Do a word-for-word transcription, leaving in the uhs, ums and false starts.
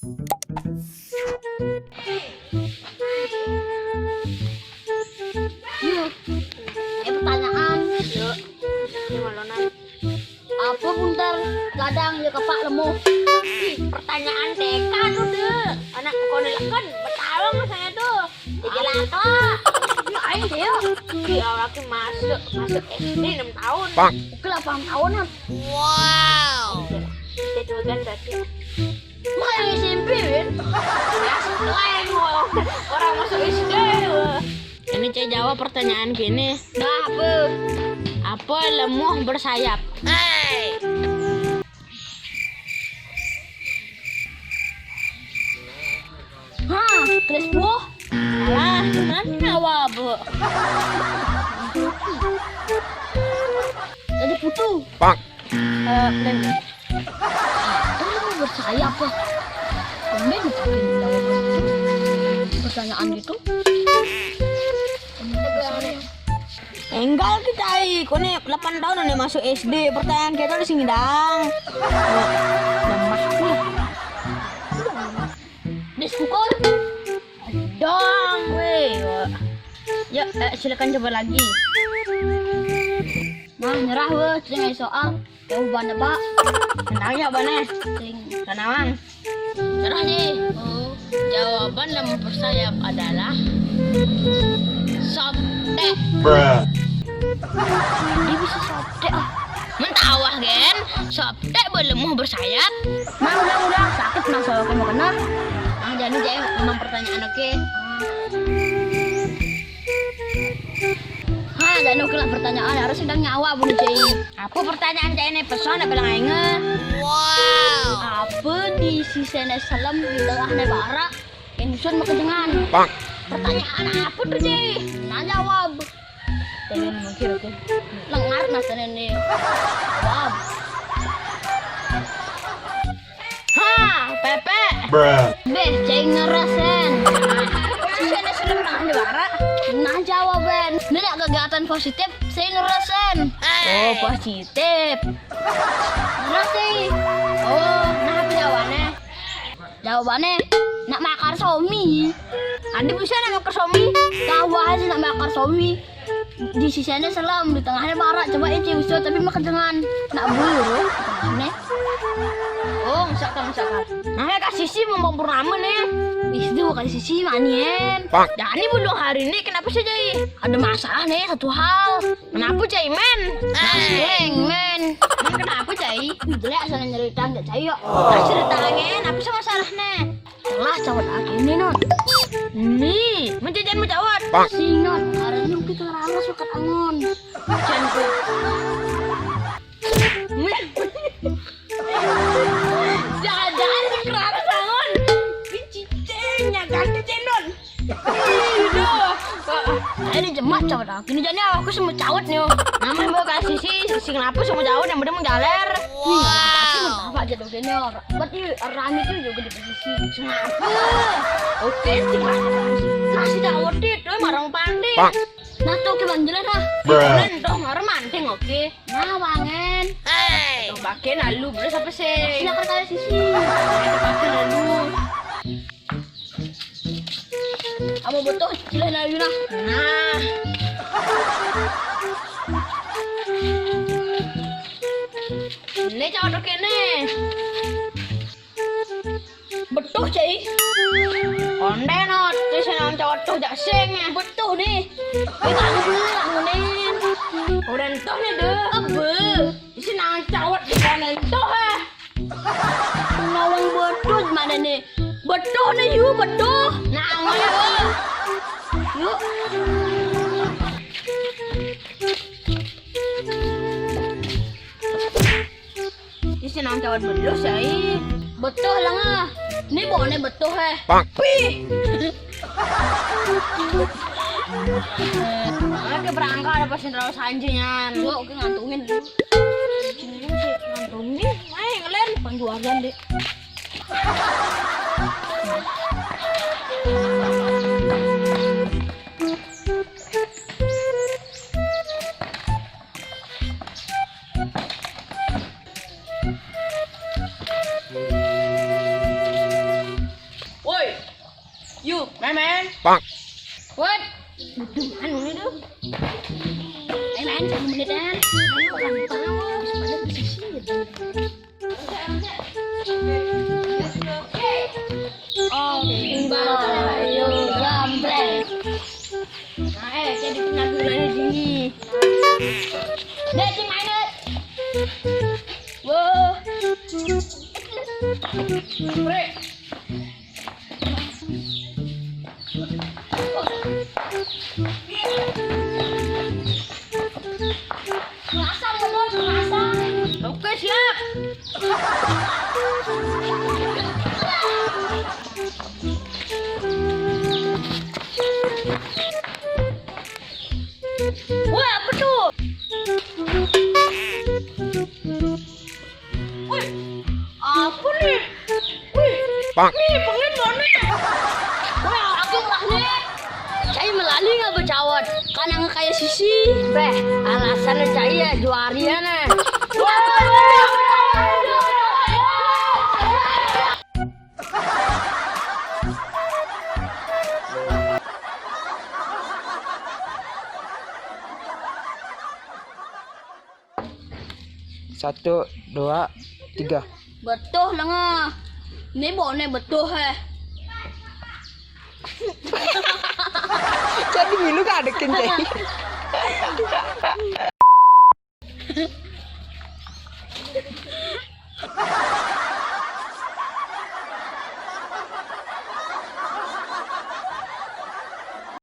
Iya. Eh, pertanyaan. Yuk. Ini malonan. Apa buntar gadang ya kepak lemu? Ih, pertanyaan T K tuh, deh. Anak kono leken, betawang saya tuh. Jadi laka. Yuk, ayo deh, yuk. Ya, lagi masuk, masuk S D enam tahun. Oke lah, paham tahun, kan? Wow. Jadi kan berarti. Wah, yang S M P, Win. Kelas lain, wah. Orang masuk S D, wah. Ini saya jawab pertanyaan gini. Nah, apa? Apa lemuh bersayap? Hei. Hah, kelas buah? Alah, mana awak, Bu? Jadi putu. Pak. Eh, dan Oh, bersayap, ya. Tumben tadi jawab pertanyaan gitu. Enggak kita, ih. Kau ni lapan tahun dah masuk S D, pertanyaan kita di sini dang. Lemah pula. Diskukor. Dong, weh. Ya, eh, silakan coba lagi. Nah, nyerah, weh, cing soal. Jawabannya, Pak. Tentang ya, Bang, eh. Sing. Tanawang. Nyerah nih. Oh, jawaban lemuh bersayap adalah soptek. Dia bisa soptek, ah. Mentawah, Gen. Soptek berlemuh bersayap. Nah, udah, udah. Sakit, nah, soal kamu kena. Nah, jadi, Jay, memang pertanyaan, oke. Ha, dan oke lah pertanyaan, harus sedang nyawa, Bu Jai. Apa pertanyaan cai ini? Pesan apa lang aing? Wow. Apa di sisene selem di tengahne bara? Yang nyusun makejengan. Bang. Pertanyaan apa tuh, Jai? Nah, jawab. Tadi mikir tuh. Lengar mas tadi nih. Jawab. Ha, Pepe. Bruh. Beh, cai ngerasen. Sisene selem tengahne bara. Nah, jawaban. Ini nak kegiatan positif, saya ngerasen. Oh, positif. Ngerasen. Oh, nah, apa jawabannya? Jawabannya, nak makar somi. Andi bisa nak makar somi? Tahu aja nak makar somi. Di sisanya selam, di tengahnya bara. Coba itu usul, tapi makan dengan nak bulu, aneh. Oh, misalkan, misalkan. Nah, Kak Sisi mau purnama nih. Itu Kak Sisi manien. Jadi belum hari ini kenapa sih, Jai? Ada masalah nih, satu hal. Kenapa, Jai, men? Nah, men. Men, kenapa, Jai? Wih, jelek asal nyerita nggak, Jai, yuk. Nah, ceritanya, apa sih masalahnya? Lah, cawat aku ini, Not. Nih, menjajan mau cawat. Sing, Not, hari ini kita rame suka angon. Jangan. Jangan-jangan si Clara bangun. Ini cicingnya ganti cendol. Ih, duh. Ini jemat cawat aku. Ini jadinya aku semua cawat nih. Namanya mau kasih sih, sing apa semua cawat yang bener menggaler. Wow. Apa aja dong ini orang. Berarti rame tuh juga di posisi. Sing apa? Oke, sing apa? Kasih cawat itu marang pandi. Nah, tuh, Ki, Bang, jelas, ah. Bruh. Nah, tuh, orang manting, oke. Nah, wangen. Hei. Tuh, pakai lalu, terus apa sih? Silakan kalian sisi. Pakai lalu. Kamu butuh, jelas lalu, nah. Nah. Ini cowok kene. Betuh, Cai. Onde no, terus nang cocok jak sing. Betuh nih. Ini kamu dulu lah, Munin. Udah entuh nih, deh. Abe. Isi nang cawat di kono entuh, eh. Ngawang betuh mana nih? Betuh nih, yuk, betuh. Nah, ayo. Yuk. Isi nang cawat belus ya, ih. Betuh lah, ngah. Ini bone betuh, eh. Pak. Pih. Oke, berangkat ada pasien terlalu sanjingan. Gua oke ngantungin dulu. Sini dulu sih, ngantungin. Ayo, ngelen. Penjualan, deh. Anu ini tuh. Ayo main satu menitan. Ayo gampang, habis pada pesisir. Oh, timbal, ayo, gambreng. Nah, eh, jadi penampilannya sini. Dek, si mainet. Wow. Bre. Pasang, Bos, pasang. Oke, siap. Wah, apa tuh? Wih, apa nih? Wih, Pak. Nih, pengen mana? Wah, aku lah nih. Saya melali nggak bercawat, karena nggak kayak sisi. Beh, alasannya saya juarian, eh. Satu, dua, tiga. Betul lah. Ini bone betul, eh. Jadi milu gak ada kencing.